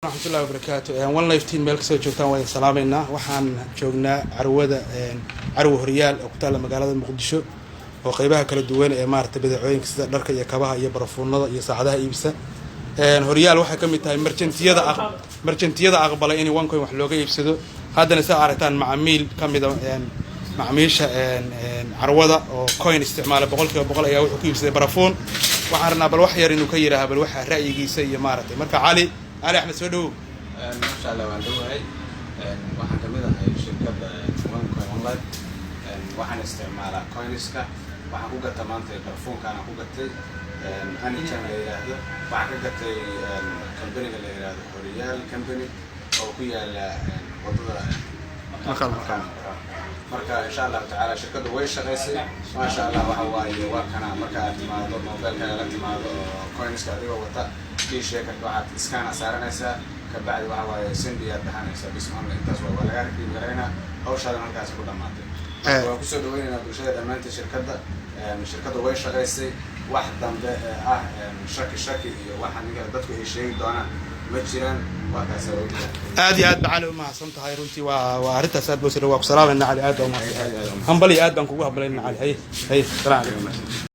Raxmatullahi wabarakaatu. One Life Team, meel kasoo joogtaan waa idin salaameynaa. Waxaan joognaa carwada Carwo Horyaal oo ku taalla magaalada Muqdisho, oo qeybaha kala duwan ee maaragtay badeecooyinka sida dharka iyo kabaha iyo barafuunada iyo saacadaha iibisa. Horyaal waxay ka mid tahay merchantiyada aqbalay in One Coin wax looga iibsado. Haddana sidaa aragtaan, macaamiil ka mida macamiisha carwada oo coin isticmaala 100% ayaa wuxuu ku iibsaday barafuun. Waxaan rabnaa bal wax yar inuu ka yidhaaha bal waxa ra'yigiisa iyo maaragtay. Marka Cali Axmed, soo dhawow. Masha Allah, waan dhowahay. Waxaan kamid ahay shirkadda One Coin One Life. Waxaan isticmaalaa coinska. Waxaan ku gata maanta barfuunkaan ku gatay Hanijan la yidhaahdo. Waxaan ka gatay companyga la yidhaahdo Horyaal Company oo ku yaala wadada Maqal. Marka insha Allahu tacaala shirkaddu way shaqaysay, maasha Allah. Waxa waaye, waa kana marka aad timaado, mobilkaaga la timaado oo coinska adigoo wata Deshakerka, waxaad scan saaranaysaa, kabacdi waxa waaye send aad dhahanaysaa bis only. Intaas waa lagaa redeem garaynaa, hawshaadan halkaasi ku dhamaatay. Waan kusoo dhaweynaynaa bulshada dhammaantii shirkadda. Shirkaddu way shaqaysay. Wax dambe ee ah shaki shaki iyo waxa ninka dadku ay sheegi doonaan ma jiraan. Waa kaasa waa jiraan. Aad iyo aad ba Cali umahadsan tahay. Runtii waa arrintaas aad bosira. Waa ku salaamayna Cali, aad baa umahadsan tahay. Hambali, aad baan kugu hambalayna Cali. Haye haye, salaam calaykum.